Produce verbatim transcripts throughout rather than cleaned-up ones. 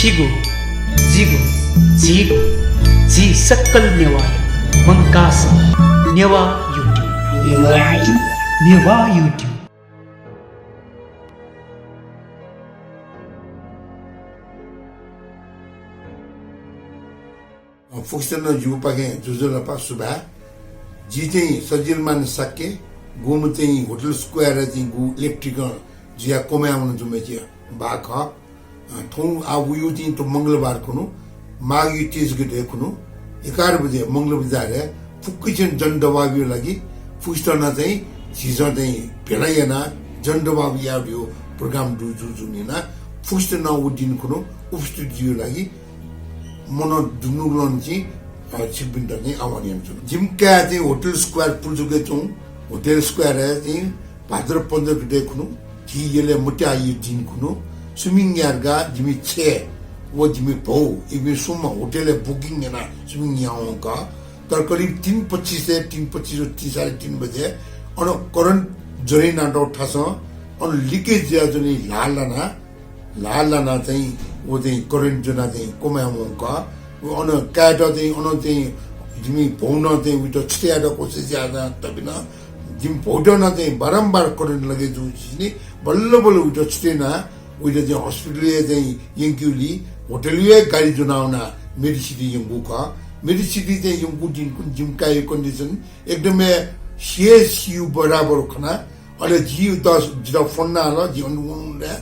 जिगु, जिगु, झीगु, झी सकल नेवाःया मंकाः सः नेवाः YouTube। नेवाः YouTube। अ, फुक्कसित नं जिगु पाखें ज्वजलपा सुभाय्। जि चाहिँ सजिलमान शाक्य, गुम्ह चाहिँ होटल स्क्वायर चाहिँ गु इलेक्ट्रिकं जुया क्वम्हया वन जूम्ह बाः खः। अ, थौं आः वइगु चाहिँ थ्व मंगलबार खुन्हु, माघ तेइस गते खुन्हु, एघार बजे मंगलबाजारय् फुक्कसिनं जनदबाबया लागि फुक्कसित नं चाहिँ झीसं चाहिँ भेला यानाः जनदबाब यायेगु program दु जुजुलिं नं फुक्कसित नं व दिं खुन्हु उपस्थित जुइगु लागि मनंतुंगुलिं चाहिँ, अ, छिकपिन्त चाहिँ आह्वान यानाच्वना। जिमि काय् चाहिँ होटल स्क्वायर पुल्चोकय् च्वं, होटल स्क्वायरय् चाहिँ भाद्र पन्ध्र गते खुन्हु, झी यलय् मत्याःगु दिं खुन्हु, सुमिं यार्गा जिमि छय् व जिमि भौ, इपिं स्वम्हं होटलय् booking यानाः सुमिं यावंक, तर करिब तीन पच्चिसय्, तीन पच्चिस व तीन, साढे तीन बजे अन current ज्वरे यानातःगु थासं अन leakage जुयाः ज्वनी ल्हाः लानाः ल्हाः लानाः चाहिँ व चाहिँ current ज्वनाः चाहिँ क्वम्हया वंक, व अन काय्‌त चाहिँ अन चाहिँ जिमि भौनं चाहिँ उइत छुटे यायेत कोसिस याःसां तबिन। जिमि भौत नं चाहिँ बारम्बार current लगे जूगुलिं बल्ल बल्ल उइत छुटे यानाः उइत चाहिँ hospital-य् चाहिँ यंकेगुलिं होटलय् गाडी ज्वनाः वनाः Medicity यंकूगु खः। Medicity चाहिँ यंकूगु दिं खुन्हु जिमि काय्‌या condition एकदमै सिया सिया बराबर खना। अले जिं त जितः phone यानाः ला, जिं अन वनेबलय्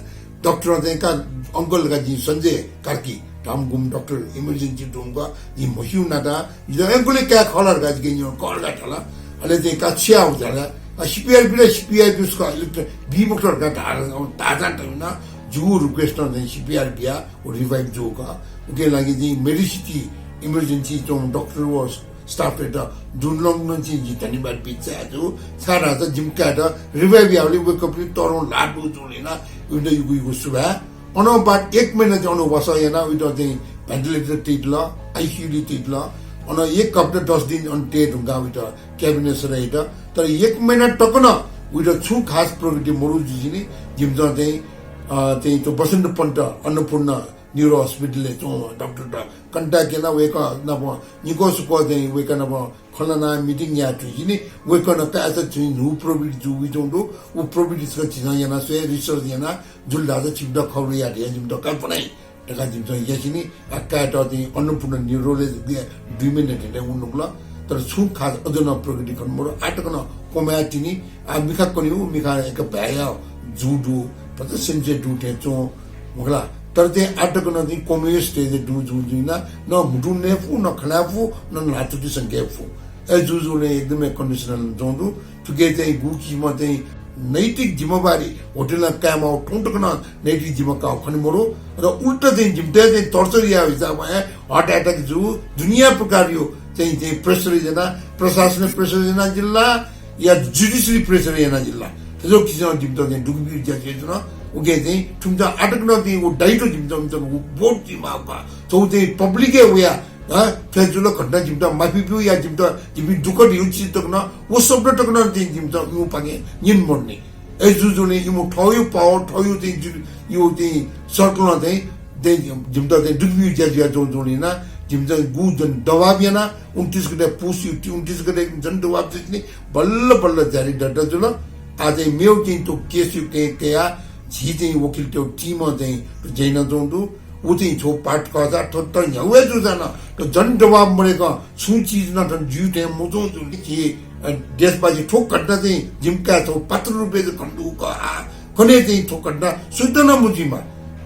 डाक्टरं चाहिँ का uncle का, जिं सञ्जय कार्की धाःम्ह गुम्ह डाक्टर emergency दुम्ह का, जिं म्हस्यू नाता, जितः uncle-या काय् खः ला धकाः जिके न्यं का धकाः धाल। अले चाहिँ का छु याये धाल। अ, CPR बी ला, CPR बी, सुका इलेक्ट्र-, बी मखुत धकाः धाल, धाःसां तबिन जिगु request-नं चाहिँ CPR बियाः व revive जूगु का। उकिया लागि जिं Medicity emergency च्वंम्ह डाक्टर व staff-यात दुनुगलंनिसें जिं धन्यवाद बी चाहे जू। छाय्‌धाःसा जिमि काय्‌त revive यायेबलय् वय्‌कःपिं तःधंगु ल्हाः दुगु जूगुलिं नं उइत इगु इगु सुभाय्। अनं बाद एक महिना चाहिँ अन वासः यानाः उइत चाहिँ ventilator तयातल, ICU-लय् तयातल। अन एक हप्ता दस दिन अन तये धुंकाः उइत cabin-य् सरे यात। तर एक महिना तक नं उइत छुं खास प्रगति मदु जुजुलिं जिमिसं चाहिँ, अ, चाहिँ थ्व बसन्त पन्त अन्नपूर्ण neuro hospital-य् च्वंम्ह डाक्टरत contact यानाः वय्‌कः नाप निक्वः सुक्वः चाहिँ वय्‌कः नाप खँ ल्हानाः meeting याये धुंकाः वय्‌कलं काय्‌यात चाहिँ न्हू प्रवृत्ति जूगु वइच्वंगु दु। व प्रवृत्ति छकः झीसं याना स्वये, research यानाः जुल धाःसा छिकपिन्त खबर याये धयाः जिमित कल्पना याइ धकाः जिमिसं यासेंलि, आ, काय्‌यात चाहिँ अन्नपूर्ण neuro-लय् दुई महिना थें थें वनेधुंकल। तर छुं खास अझ नं प्रगति खने मदु। आः तक नं क्वम्हया तिनि, आ, मिखा कनेगु, मिखा एक भाय्‌या जू दु, भचा sensation दु थें च्वं। मखु ला, तर चाहिँ आः तक नं चाहिँ क्वम्हया stage-य् दु जुजुलिं नं, न म्हुतु नये फु, न खँ ल्हाये फु, न ल्हातुति संके फु। अय् जुजुलिं एकदमै condition नं च्वं दु। थुके चाहिँ गुकिसिमं चाहिँ नैतिक जिम्मेवारी होटलं कायेमाःगु थौं तक नं नैतिक जिम्मा काःगु खने मदु। र उल्टा चाहिँ जिमित चाहिँ torture याःगु हिसाबं हे heart attack जू, दुनियाँ प्रकारया चाहिँ, चाहिँ pressure यानाः, प्रशासनय् pressure यानाः जुल ला, या judiciary pressure यानाः जुल ला, थज्याःगु किसिमं जिमित चाहिँ दुःख बियाः ज्या यानाच्वन। उकिं चाहिँ थुमिसं आः तक नं चाहिँ व दायित्व जिमित, जिमित बोध जुइमाःगु का। थ्व चाहिँ public-य् वयाः, अँ, थ्व जुल घटना जिमित माफी ब्यु या जिमित, जिमि दुःख धइगु चिज तक नं, व शब्द तक नं चाहिँ जिमित इमिपाखें न्यने मदुनि। अय् जुजुलिं इमिगु थःगु power, थःगु चाहिँ जि-, इमिगु चाहिँ circle-ं चाहिँ, चाहिँ जिमित चाहिँ दुःख बियाः ज्या जुयाच्वंगुलिं नं जिमिसं गु जन दबाब यानाः उन्तिस गते पुस, उन्तिस गते जन दबाब चाहिँ बल्ल बल्ल जारी दत जुल। आः चाहिँ मेगु चाहिँ थ्व case-या कय् कयाः झी चाहिँ वकिलतय् team-ं चाहिँ ज्या यानाच्वंगु दु। व चाहिँ थ्व part खःसा थ्व त न्ह्यागु हे जूसां नं थ्व जन दबाब मदय्‌कं छुं चिज नं थन जुइ थें मच्वं जुल कि, अ, देशवासी थ्व घटना चाहिँ जिमि काय् थ्व पात्र रूपय् चाहिँ खने दु का। आ, कन्हय् चाहिँ थ्व घटना सुइत नं मजुइमा।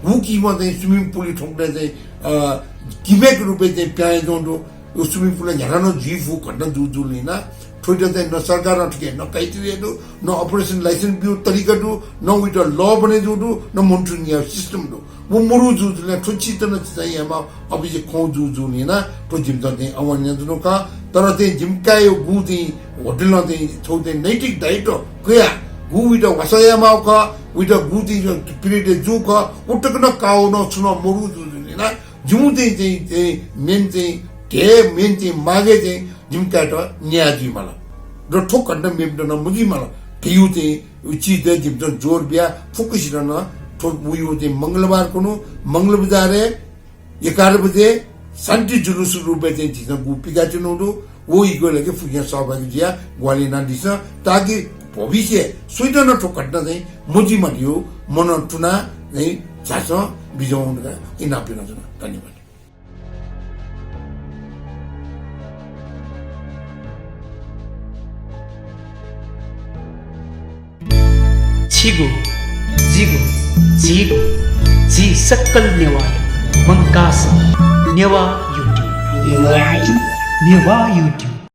व किसिमं चाहिँ swimming pool थौंकन्हय् चाहिँ, अ, gimmick रूपय् चाहिँ पिहां जुयाच्वंगु दु। व swimming pool न्ह्याथाय् नं जुइ फु घटना जू जुलिं नं थ्वइत चाहिँ न सरकारं थुके न criteria दु, न operation license ब्यूगु तरिका दु, न उइत law बने जूगु दु, न monitoring यायेगु system दु। व मरु जू जुलिं थ्व चिज नं चाहिँ यायेमाः अभिजित खँ जू जुलिं नं थ्व जिमिसं चाहिँ आह्वान यानाच्वनागु खः। तर चाहिँ जिमि काय्‌या गु चाहिँ होटलं चाहिँ थ्व चाहिँ नैतिक दायित्व कयाः गु उइत वासः यायेमाःगु खः, उइत गु चाहिँ period जूगु खः, व तक नं काःगु नं छुं नं मरु जू जुलिं नं जिमिगु चाहिँ, चाहिँ, चाहिँ main चाहिँ ध्येय, main चाहिँ मागय् चाहिँ जिमि काय्‌यात न्याय जुइमाल। र थ्व घटना मेपिन्त नं मजुइमाल। धइगु चाहिँ व चिजय् जिमिसं जोर बियाः फुक्कसित नं थ्व वइगु चाहिँ मंगलबार खुन्हु मंगलबाजारय् एघार बजे शान्ति जुलुस रूपय् चाहिँ झीसं गु पिकाच्वनागु दु। व इगु लागि फुक्कं सहभागी जुयाः ग्वाहालि यानादिसँ, ताकि भविष्यय् सुयातं नं थ्व घटना चाहिँ मजुइमा धइगु मनंतुना चाहिँ झासँ बिज्याहुँ धकाः इनाप यानाच्वना। धन्यवाद। छिगु, जिगु, झीगु, झी सकल नेवाःया मंकाः सः नेवाः YouTube। नेवाः YouTube।